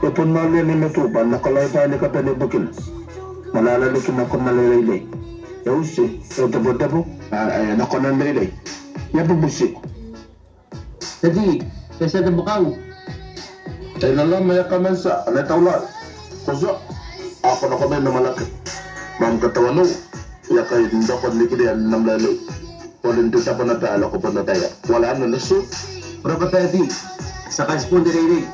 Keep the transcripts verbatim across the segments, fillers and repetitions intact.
E bon noria ni matu bwa N na karaoa ni kabane ibukina. Ma n na riki nakon ara reirei. E uti, e tebotebo, a, e, nakon reirei. I a bubutiko. Tati, e a tia te bukau. E na rama e a kaman tia, ana taulai. Ko tia, ao ko nako mai n amwarake. Ma am katawanou, I a kai n roko n nikira n am reirei. Ko rin te tabo naba ae roko bon ataia. Ko a rang ana tia. Roko Tati, ti a kaitibo n te reirei.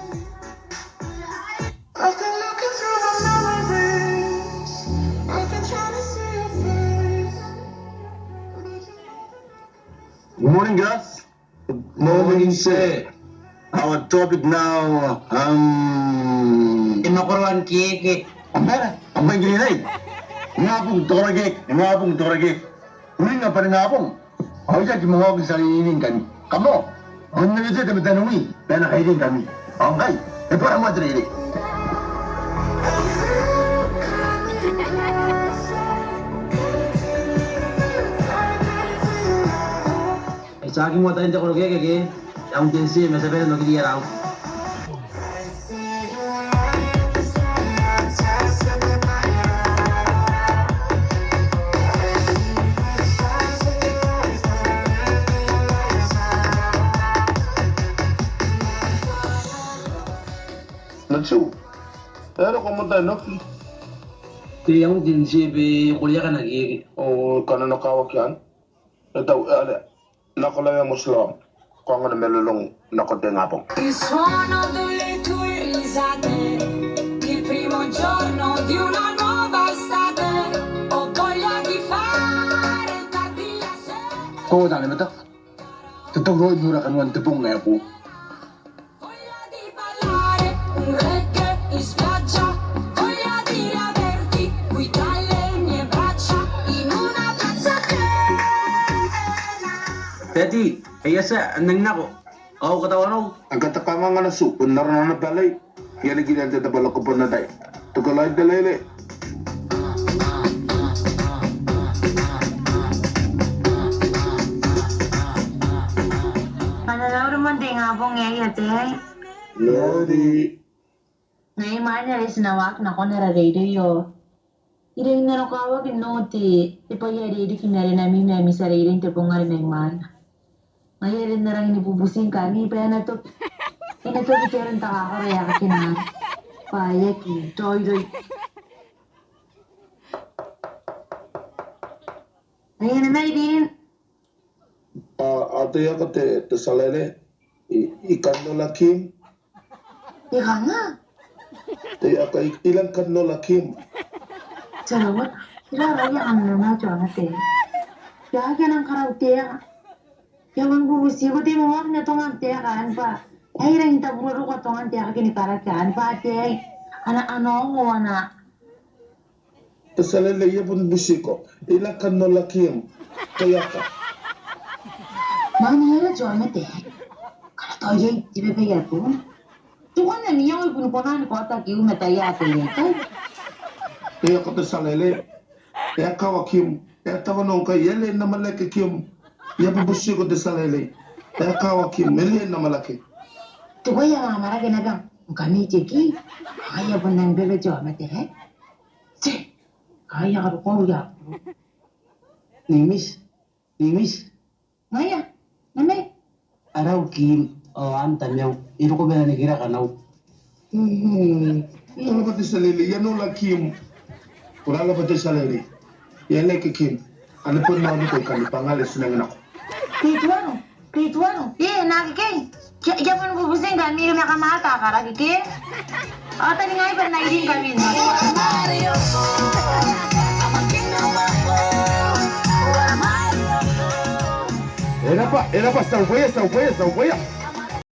Good morning, guys. Good morning, sir. Our topic now, um, e makoro n keeke. Am bwai, am bwai n keeke. Ingabong, te korokeeke, ingabong, te korokeeke. Uringa bwa n ingabong. Ao I aki manga oki n tia n reirei ngkami. Kamo, ao N na wetea te mataniwi bwa e na kairei ngkami. Ao ngkai, e bora moa te reirei. E tiaki moa tain te korokeeke ke, e a un te ntie ma ti a bane n okiri ara au. Natiu, e roko moa tain oki. Te aun te ntie bwa e koreaki ana keeke. O, e kananokawaki anne. E tau, e, are. Nako raoi motirawa. Ko a nako n marurung nako te ingabong. Il suono delle tue risate, il primo giorno di una nuova estate, ho voglia di fare tardi la sera. Ko tane mata. Te tau raoi n ura kanoan te bong ae boou. Tati, e a tia, e nang nako. Ao ko tawanou. Ao ko taku ngkana ti bon arona naba arei. I a riki n te tabo ae roko bon ataia. Tuka raoi te reirei. Ana rauri moa n te ingabong aei ataei. Rauri. Ngai imwaina are ti na waaki nakon ara reirei ao I rangi n nanokawaki n oti te bwai ae e riki ma arenami ma ami tia reirei n te bong are mai imwaina. Ngaia are N na rangi ni bubuti ngkami bwa e na toki, e na toki te aro n takakaro ae e aki kina, bwa e aki raoiroi. Ngaia N na mai rin. A, a taiaoka te, te tia reirei, I, I kan noora Kim. I kanga? Taiaoka I, I rang kan noora Kim. Tarawa, I raraia kan noora Jonathan. I aki nang karautaeka. I a bon bubutiko te moan atongan taeka anne bwa e rangi n tabu roko atongan taeka ke ni karaki anne bwa te ai. Ana, ana ongo ana. Te tia reirei, I a bon bubutiko. I rang kan noora Kim. Taiaoka. Mani era Jonathan. Kara tao iai te bebete ae boou. Teuana n iango I bon kona ni kaota Kim ma taiaoka te iango. Taiaoka te tia reirei. E a kawa Kim. E a tawanou ngkai. E riai n amwarake Kim. I a bubutiko te tia reirei. E a kawa Kim. E riai n amwarake. Teuaei ae a amwarake naba ngkami te ki. Ao I a bon nang bebete Jonathan. Te. Kai a karokoa ia. Nei Miss, nei Miss. Ngaia, name. Arau Kim, ao anne tamau. E roko bwa e na nikira kanau. Ko rabwa te tia reirei, I a noora Kim. Ko rabwa te tia reirei. I a reke Kim. Ane bon nao ni koi kani bangare ti nang nako. Te tuano. Te tuano, e na kekei. Ke, ke bon bubuti ngkami ma kamata karaki ke. Ao taningai bwa N na iri ngkami. E rabwa, e rabwa, ti a uboia, ti a uboia, ti a uboia.